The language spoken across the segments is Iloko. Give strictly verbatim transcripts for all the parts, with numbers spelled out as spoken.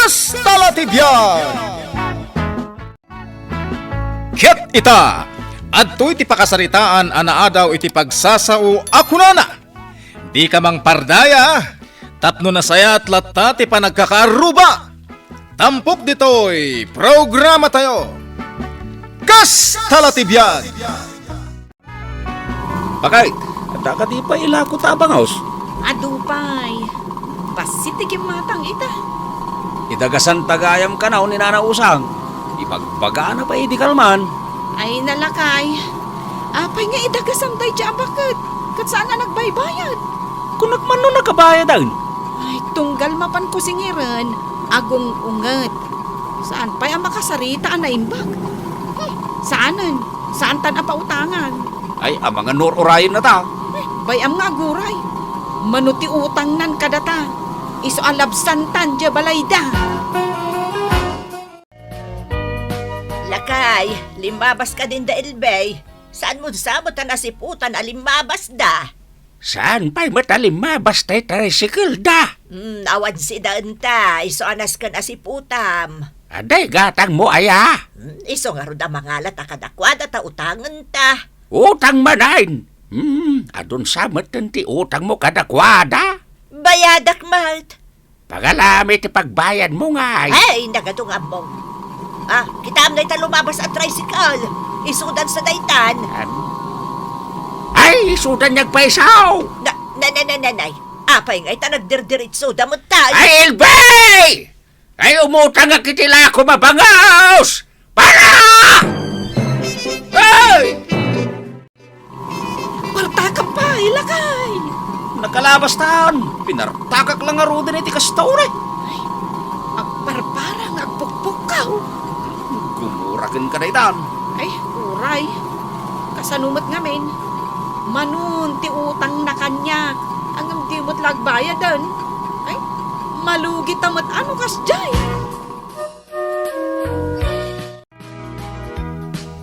Kasta la ti biag! Ket ita, adtoy ti pakasaritaan a naadaw iti pagsasao a kunana, "Dika mangpardaya, tapno nasayaat latta ti panagkakaarruba." Tampok ditoy programatayo. Kasta la ti biag! Bakit? Adda kadi pay ilako ta a bangaws? Adu pay. Bassit ti kimmatang ita. Idagasanta gayam kano ni Nana Usang. Ibagbagana pay idi kalman. Ay, nalakay. Apay nga idagasam daydi a baket? Ket saan a nagbaybayad. Kunak man no nakabayadan. Ay, tunggal mapan kusingiren, agung-unget. Saan pay a makasarita a naimbag? Hmm, saanen. Saantan a pautangan. Ay, amangan no ur-urayenna ta. Eh, bay-am nga aguray. Mano ti utangnan kadata, isu a labsantan diay balayda. Lakay, limmabas kadin da Elbey. Saanmo sa met a nasiputan a limmabasda? Saan pay met a limmabas tay tricycle da? Hmm, awan sidaenta, isu a nasken a siputam. Adda gatangmo aya? Hmm, isu ngarud a mangalat a kadakuada ta utangenta. Utang manen? Hmm, adun sa metten ti utangmo kadakuada? Bayadak met. Pangalami ti pagbayadmo ngay. Ay, nagadu nga ammom. Ah, kitaem dayta lumabas a tricycle. Isudan sa daytan. Ay, isudan nga agpaisaw! Na, na, na, na, na, nay. Apay nga ita nagdirdiritso, damot tayo. Ay, Elbey! Ay, umutangak iti lakom a bangaws! Para! Ay! Partakam pay, lakay! Nakalabastan! Pinartakak la ngaruden iti kasta uray. Ay, agparpara nga agpukpukkaw. Gumura kenka daytan. Ay, uray. Kasano met ngamin? Manon ti utangna kaniak, ngem di met la agbayaden. Ay, malugita met a no kasdiay.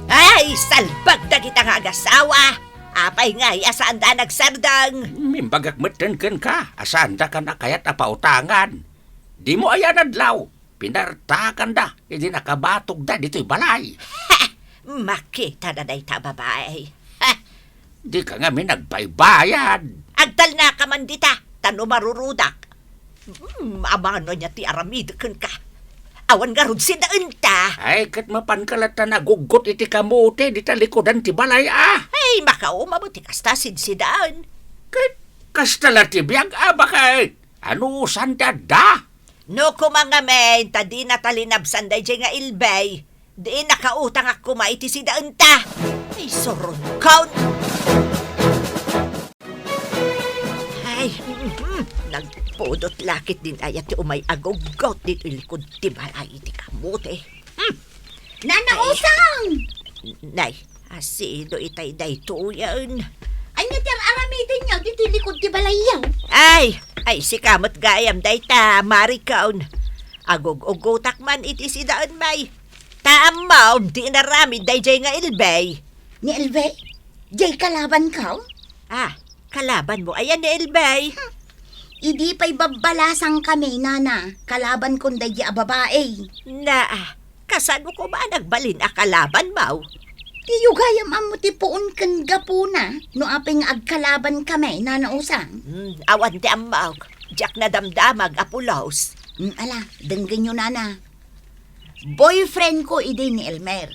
Ay, salbag dagita nga agasawa! Apay ngay a saanda a nagsardeng? Imbagak metten kenka a saandakan a kayat a pautangan. Dimo aya nadlaw, pinartakanda idi nakabatogda ditoy balay. Ha! Makita na dayta a babae. Ha! Dika ngamin agbaybayad. Agtalnaka man dita, ta no marurudak. Hmm, amano nia ti aramidek kenka? Awan ngarud sidaenta. Ay, ket mapanka latta naguggot iti kamote dita likudan ti balay, a? Ay, makauma met ti kasta a sidsidaen. Ket kasta la ti biag, a, baket? Anusan ti adda? No koma ngamin, ta dinata linabsan daydiay nga Elbey, di nakautangak koma iti sidaenta. Ay, surunkon! Ay, mhm, nagpudot la ketdin aya ti umay aguggot ditoy likud ti balay iti kamote. Hmm. Nana Usang! Nay, asino itay daytoyen? Ania ti ar-aramidenyo ditoy likud ti balayyo? Ay, ay, sika met gayam dayta, Marikon. Agug-ugutak man iti sidaen, may. Ta ammom ti inaramid daydiay nga Elbey. Ni Elbey? Diay kalabanko? Ah, kalabanmo aya ni Elbey? Hmm. Idi pay babbalasangkami, nana, kalabankon daydiay a babai. Naa, kasano koma a nagbalin a kalabanmo? Diyo gayam ammo ti puon ken gapuna no apay nga agkalabankami, Nana Usang. Hmm, awan ti ammok. Diak nadamdamag a pulos. Hmm, ala, denggenyo, nana. Boyfriend ko idi ni Elmer.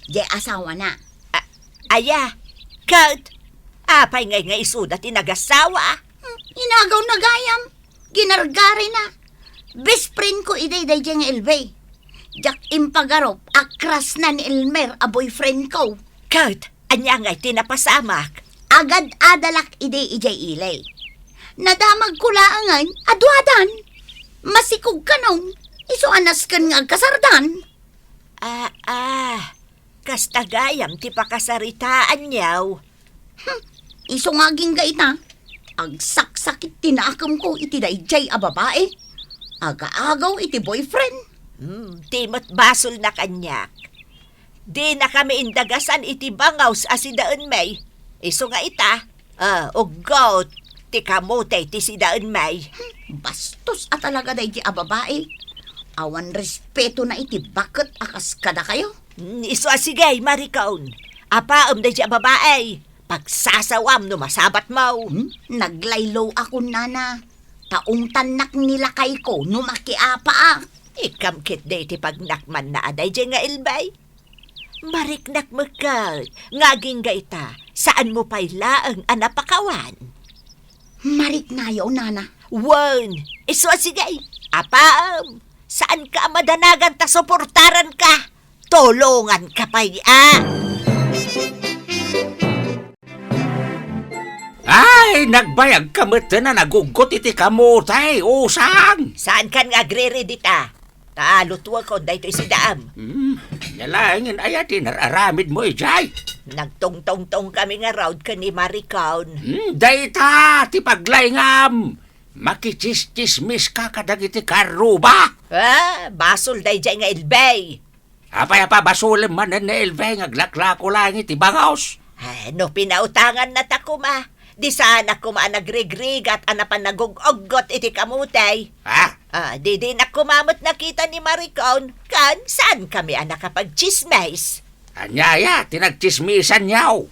Diay asawana. A-, aya? Ket apay ngay nga isuda ti nagasawa? Hmm, inagawna gayam. Ginargarina. Best friend ko idi daydiay nga Elbey. Diak impagarup a crush na ni Elmer a boyfriend ko. Ket ania ngay ti napasamak? Agad-adalak idi idiay ili. Nadamagko laengen a duadan. Masikog kanon, isu a nasken nga agkasardan. Ah, ah. Kasta gayam ti pakasaritaanyo. Hmm, isu nga agingga ita, agsaksakit ti nakemko iti daydiay a babai. Agaagaw iti boyfriend. Hmm, di met basolna kaniak. Dinakami indagasan iti bangaws a sidaenmi. Isu nga ita, ah, uggot ti kamote ti sidaenmi. Hmm, bastos a talaga daydiay a babai. Awan respetona iti baket a kas kadakayo. Mm, isu a sige, Maricon. Apaem daydiay a babai. Pagsasawam no masabatmo. Hmm? Naglaylo akon, nana. Ta ungtannak ni lakayko no makiapaak. Ikam ketdi ti pagnakmanna a daydiay nga Elvie. Mariknak met ket nga agingga ita, saanmo pay laeng a napakawan. Mariknayo, nana. Wen, isu a sige, apaem. Saanka a madanagan ta suportaranka. Tulonganka pay a. Ay, nagbayagka met a naguggot iti kamote, usang! Saankan nga agriri dita? Ta lutuekon daytoy sidaam. Hmm, ania laengen aya ti nar-aramidmo idiay? Nagtungtungtongkami ngarud ken ni Maricon. Hmm, dayta ti paglaingam! Makichischismiska kadagiti karruba! Ah, basol daydiay nga Elvie. Apay a pabasolem manen ni Elvie nga aglaklako laeng iti bangos? Ah, no pinautangannata koma, di saanak koma a nagrigrigat a napan nagug-uggot iti kamote. Ha? Ah, di dinak koma met nakita ni Maricon, ken saankami a nakapagtsismis. Ania aya ti nagtsismisanyo?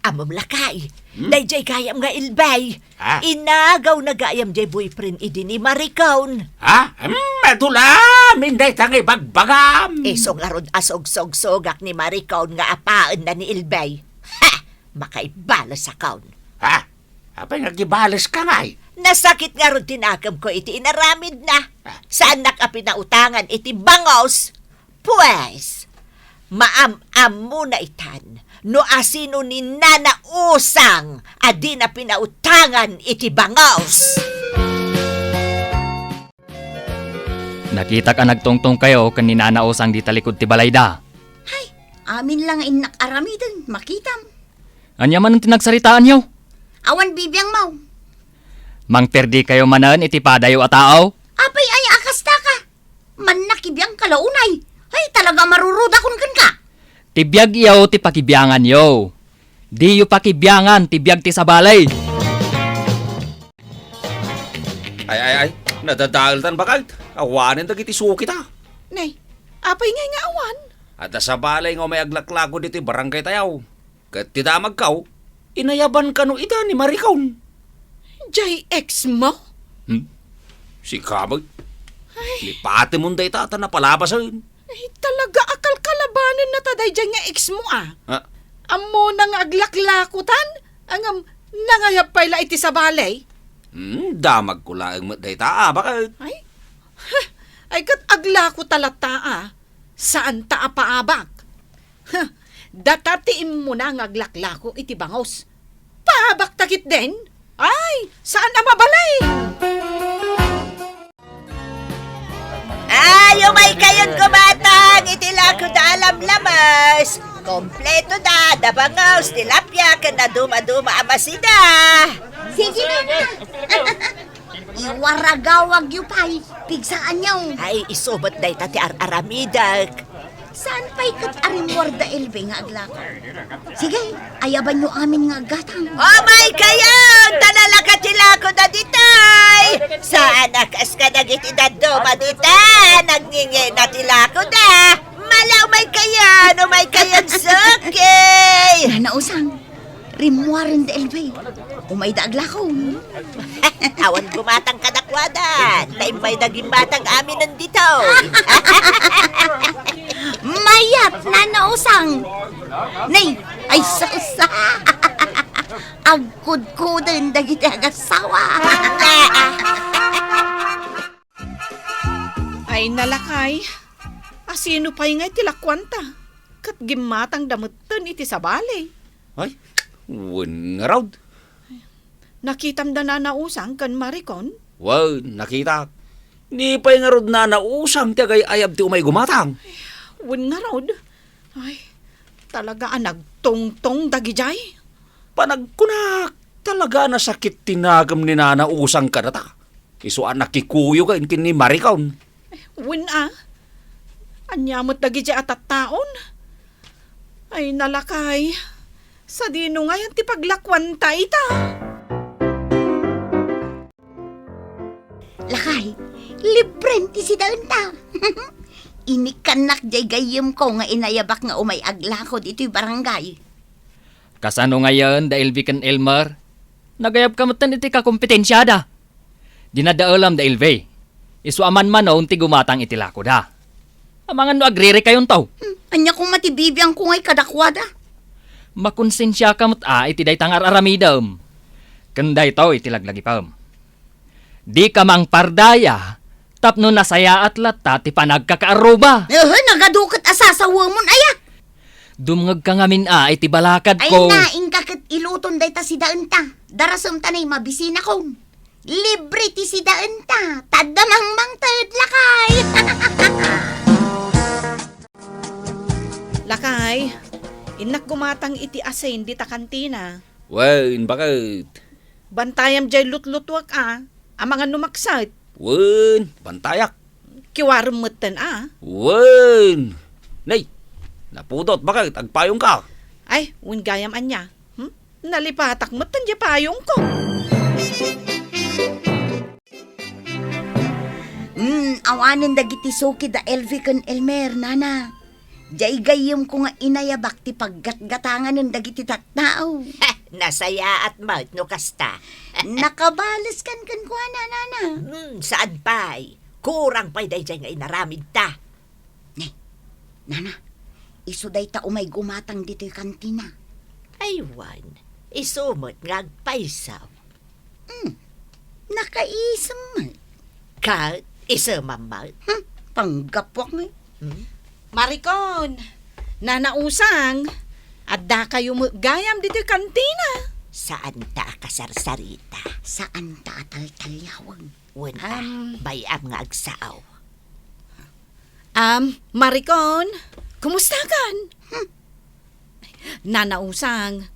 Ammom, lakay, Hmm? daydiay gayam nga Elvie. Ha? Inagawna gayam diay boyfriend idi ni Maricon. Ha? Hmm, adu la amin dayta nga ibagbagam. Isu ngarud a sugsugsugak ni Maricon nga apaenna ni Elvie. Ha! Makaibalesakon. Ha? Apay nga agibaleska ngay? Nasakit ngarud ti nakemko iti inaramidna. Ah. Saannak a pinautangan iti bangos. Pues, maam-ammona itan no asino ni Nana Usang a dina pinautangan iti bangos. Nakitak a nagtungtongkayo ken ni Nana Usang dita likud ti balayda. Hay, amin la nga innak aramiden, makitam. Ania manen ti nagsaritaanyo? Awan bibiangmo. Mangperdikayo manen iti padayo a tao? Apay aya a kasta ka? Mannakibiangka la unay. Ay, talaga marurudakon kenka. Ti biagyo ti pakibianganyo. Diyo pakibiangan ti biag ti sabali. Ay, ay, ay, nadadaeltan, baket. Awanen dagiti suki ta. Nay, apay ngay nga awan? Adda sabali nga umay aglaklako ditoy barangay tayo. Ket ti damagko, inayaban kano ida ni Maricon. Jay ex mo? Hmm? Sika met. Ay. Ni patimon dayta ta napalabasen. Ay, talaga a kalkalabanenna ta daydiay nga ex mo, a. Ah. Ammona nga aglaklakotan, ngem nangayab pay la iti sabali. Hmm, damagko laeng met dayta, a, baket. Ay, ha, ay ket aglako ta latta, a. Saanta a paabak. Huh, data ti immuna nga aglaklako iti bangos. Paabakta ketdin? Ay, saan a mabalin? Ay, umaykayon gumatang iti lakoda a lamlames. Kompleto da, da bangos, tilapia, ken dadumaduma a masida. Sige na. Iwaragawagyo pay, pigsaanyo. Ay, isu met dayta ti ar-aramidek. Saan pay ket a rimmuar da Elvie nga aglako? Sige, ayabanyo amin nga aggatang. Umaykayon! Ta nalaka ti lakoda ditay! Saan a kas kadagiti dadduma dita, nagngingina ti lakoda. Mala, umaykayon, umaykayon, suki! Nana Usang, rimmuaren da Elvie. Umayda aglako. Awan gumatang kadakuada. Ta immayda gimmatang aminen ditoy. Mayat, Nana Usang. Nay, ay, sus. Agkudkuden dagiti agassawa. Ay, nalakay. Asino pay nga iti lakuanta? Ket gimmatangda metten iti sabali. Ay, wen ngarud. Nakitam da Nana Usang ken Maricon? Wen, nakitak. Ni pay ngarud Nana Usang ti agay-ayab ti umay gumatang. Wen ngarud. Ay, talaga a nagtungtong dagidiay. Panagkunak, talaga a nasakit ti nakem ni Nana Usang kadata. Isu a nakikuyo ken ni Maricon. Wen a, ania met dagiti a tattaon? Ay, nalakay, sadino ngayen ti paglakuanta ita? Lakay, Libren ti sidaenta. Inikkannak jay gayyemko nga inayabak nga umay aglako ditoy barangay. Kasano ngayen da Elvi ken Elmer? Nagayabka metten iti kakompetensiada. Dinadaelam da Elvi. Isu a manmanon ti gumatang iti lakoda. Amangan no agririkayonto. Hmm, ania koma ti bibiangko ngay kadakuada? Makonsensiaka met a iti dayta nga ar-aramidem. Ken daytoy ti laglagipem. Dika mangpardaya tapno nasayaat latta ti panagkakaarruba. Ehe, nagadu ket a sasawemon aya. Dumngegka ngamin a iti balakadko. Ay, naingka ket iluton dayta sidaenta. Darasemta nay mabisinakon. Libre ti sidaenta. Tadda mangmangted, lakay. Lakay, innak gumatang iti asin dita kantina. Wen, baket. Bantayam jay lutlutuak a, amangan no makset. Wen, bantayak. Kiwarem metten a. Wen. Nay, napudot, baket, agpayongka. Ay, wen gayam ania. Hmm? Nalipatak metten jay payongko. Hmm, awanen dagiti suki da Elvi ken Elmer, nana. Jay gayyemko nga inayabak ti paggatgatanganen dagiti tattao. Nasayaat met no kasta. Nakabaleskan kenkuana, nana. Hmm, saan pay. Kurang pay dayjay nga inaramidta. Ne, nana, isu dayta umay gumatang ditoy kantina. Ay, wen, isu met nga agpayso. Hmm, nakaisem met. Ket isemam met. Hmm, panggapuak ngay. Hmm? Maricon, Nana Usang, addakayo met gayam ditoy kantina. Saanta a kasarsarita. Saanta a taltaliaweg. Wen a, am, bay-am nga agsao. Am, Maricon, kumustakan? Hmm. Nana Usang,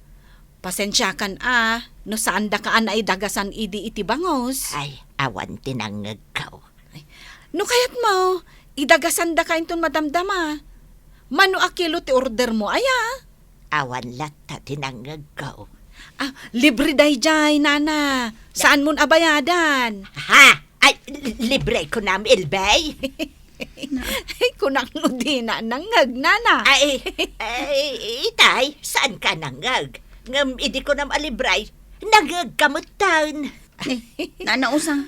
pasensiakan a no saandaka a naidagasan idi iti bangus. Ay, awan ti nangngegko. Ay, no kayatmo, idagasandaka inton madamdama. Mano a kilo ti ordermo, aya? Awan latta ti nangngegko. Ah, libre dayjay, nana. Saanmon a bayadan. Ha? Ay, li-, libre kunam, Elbay? Ay, kunak no dina nangngeg, nana. Ay, ay, itay, saanka nangngeg? Ngem idi kunam a libre, nangngegka metten. Eh, Nana Usang,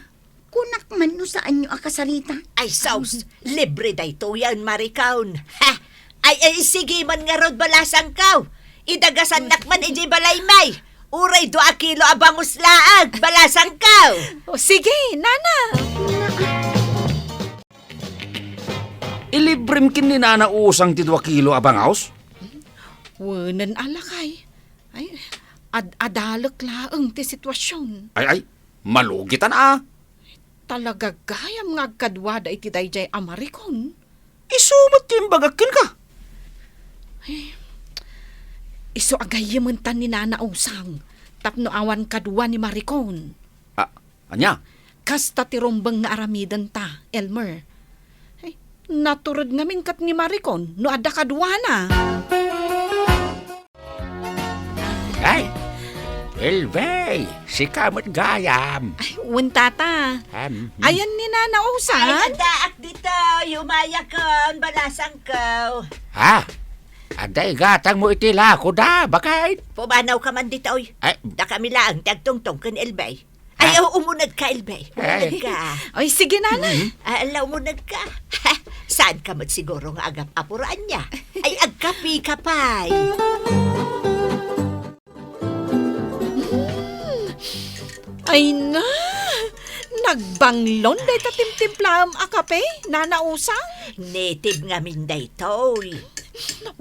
kunak man no saanyo a kasarita. Ay, sus, libre daytoyen, Maricon. Ha? Ay, ay, sige man ngarud, balasangko. Idagasannak man idiay balaymi. Uray dua a kilo a bangus laeng, balasangko. O, sige, nana. Ilibrem ken ni Nana Usang ti dua kilo a bangus? Wenen a lakay. Ay, ad-, adalek laeng ti sitwasion. Ay, ay, malugitan a. Talaga gayam nga agkaduada iti daydiay a Maricon. Isu met ti imbagak kenka. Ay, isu a gayyementan ni Nana Usang tapno awan kadua ni Maricon. A-, ania? Kasta ti rumbeng nga aramidenta, Elmer. Ay, natured ngamin ket ni Maricon no adda kaduana. Ay, Elvey, sika met gayam. Ay, wen, tata. Em, hmm. Ayan ni Nana Usang. Ay, addaak ditoy, umayakon, balasangko. Ha? Adda igatangmo iti lakoda, baket? Pumanawka man ditoy. Ay. Dakami laeng ti agtungtong ken Elvey. Ay, ah, o-, umunegka, Elbey. Ay. Umunegka. Oy, sige, nana. Mhm. Ah, ala, umunegka. Saanka met siguro nga agap-apura ania? Ay, agkapeka pay. Mm. Ay na, nagbanglon dayta timtimplaem a kape, Nana Usang. Native ngamin daytoy.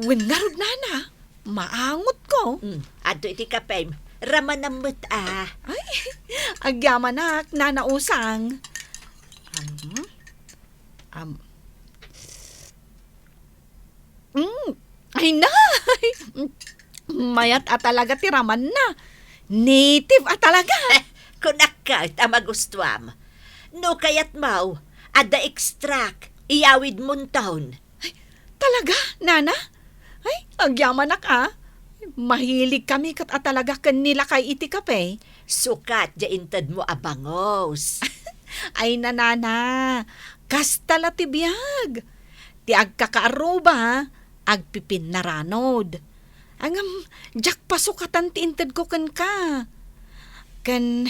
Wen ngarud, nana. Maangotko. Mm, adto iti kapem. Ramanam met a. Ay, agyamanak, Nana Usang. Am, am, mm, ay na! Mayat a talaga ti ramanna. Native a talaga. Kunak ket a magustuam. No kayatmo, adda extract, iyawidmonton. Ay, talaga, nana? Ay, agyamanak a. Mahiligkami ket a talaga ken ni lakay iti kape. Sukat diay intedmo a bangus. Ay, nanana, kasta la ti biag. Ti agkakaarruba, agpipinnaranod. Ngem, diak pasukatan ti intedko kenka. Ken,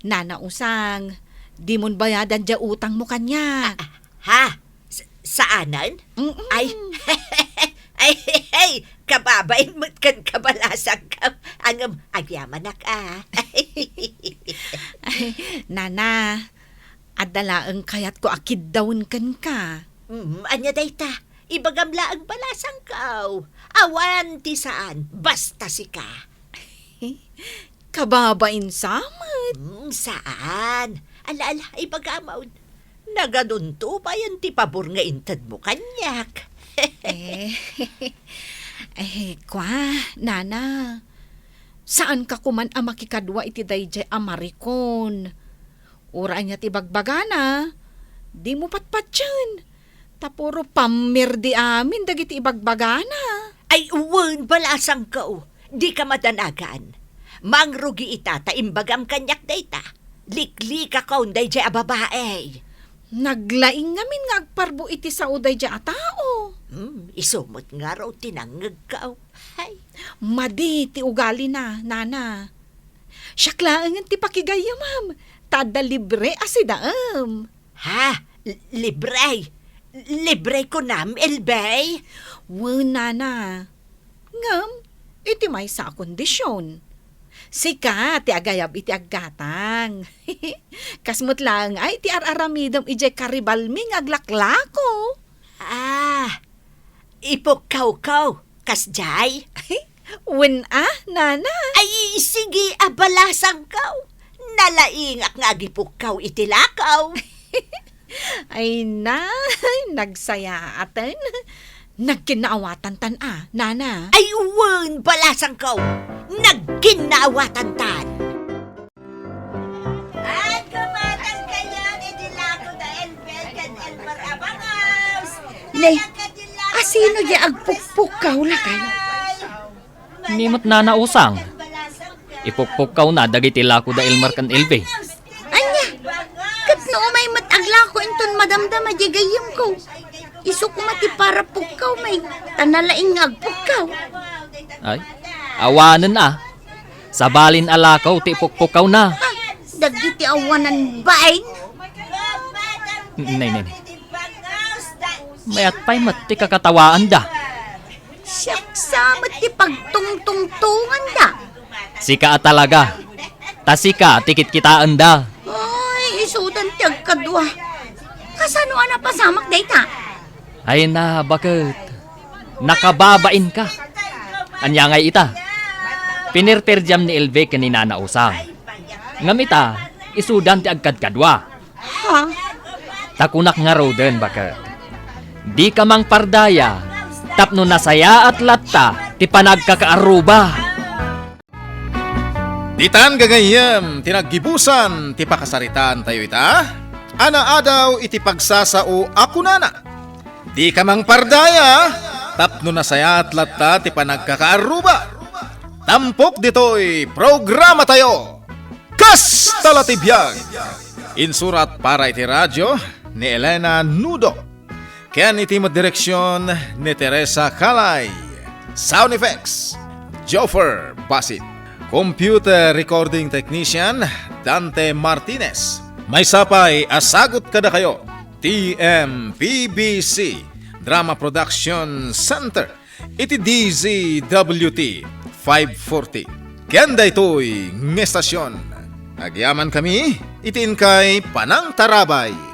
Nana Usang, dimon bayadan diay utangmo kaniak. Ah, ha? S-, saanen? Mm-mm. Ay, ay, ay, kababain met kenka, balasangko. Ngem, agyamanak, a. Ay, nana, adda laeng kayatko a kiddawen kenka. Mm, ania dayta? Ibagam laeng, balasangko. Awan ti saan, basta sika. Kababain sa met. Mm, saan? Ala, ala, ibagamon. Nagadunto bayen ti pabor nga intedmo kaniak. Eh, eh, kwa, nana. Saanka koman a makikadua iti daydiay a marikon. Uray ania ti ibagbagana, dimo patpatien. Ta puro pammirdi amin dagiti ibagbagana. Ay, wen, balasangko. Dika madanagan. Mangrugi ita ta imbagam kaniak dayta. Liklikakon daydiay a babai. Naglaing ngamin nga agparbo iti sao daydiay a tao. Hmm, isu met ngarud ti nangngegko. Hay. Madi ti ugalina, nana. Siak laengen ti pakigayyemam, ta adda libre a sidaem. Ha? L-, libre? Libre kunam, Elbey? Wen, nana. Ngem, iti maysa a kondision. Sika ti agayab iti aggatang. Kas met laeng ay ti ar-aramidem idiay karibalmi nga aglaklako. Ah, ipukkawko. Kasdiay? Wen a, nana. Ay, sige a, balasangko. Nalaingak nga agipukkaw iti lakaw. Ay, nay, nagsayaaten. Nagkinnaawatantan a, nana. Ay, wen, balasangko. Nagkinnaawatantan. Ay, kumatang kayo, iti lako da Elbel ken Elmer Abangaws. Ne, asino di agpukpukkaw lakay? Ni met nana Usang. Ipukpukkawna dagiti lako da Elmer ken Elbel. Ania? Ket no umay met aglako inton madamdama di gayyemko. Isu koma ti para pukkaw, may, ta nalaing nga agpukkaw. Ay, awanen a. Sabalin a lakaw ti ipukpukkawna. Ah, dagiti awanan bain. Nay, nay, nay. Mayat pay met ti kakatawaanda. Siak sa met ti pagtungtungtonganda. Sika a talaga. Ta sika ti kitkitaenda. Ay, isudan ti agkadua. Kasano a napasamak dayta? Ay na, baket. Nakababainka. Ania ngay ita? Pinirpirdiam ni Elvie ken ni Nana Usang. Ngem ita, isudan ti agkadkadua. Ha? Ta kunak ngaruden, baket. Dika mangpardaya, tapno nasayaat latta ti panagkakaarruba. Ditan gagayyem ti naggibusan ti pakasaritaantayo ita, a naadaw iti pagsasao a kunana, "Dika mangpardaya, tapno nasayaat latta ti panagkakaarruba." Tampok ditoy programatayo, Kasta la ti biag. Insurat para iti radio ni Elena Nudo. Ken iti met direksion ni Teresa Calay. Sound effects, Joffer Basit. Computer recording technician, Dante Martinez. Maysa pay a sagut kadakayo, T M P B C Drama Production Center. Iti D Z W T five forty. Ken daytoy nga estasion, agyamankami iti inkay panangtarabay.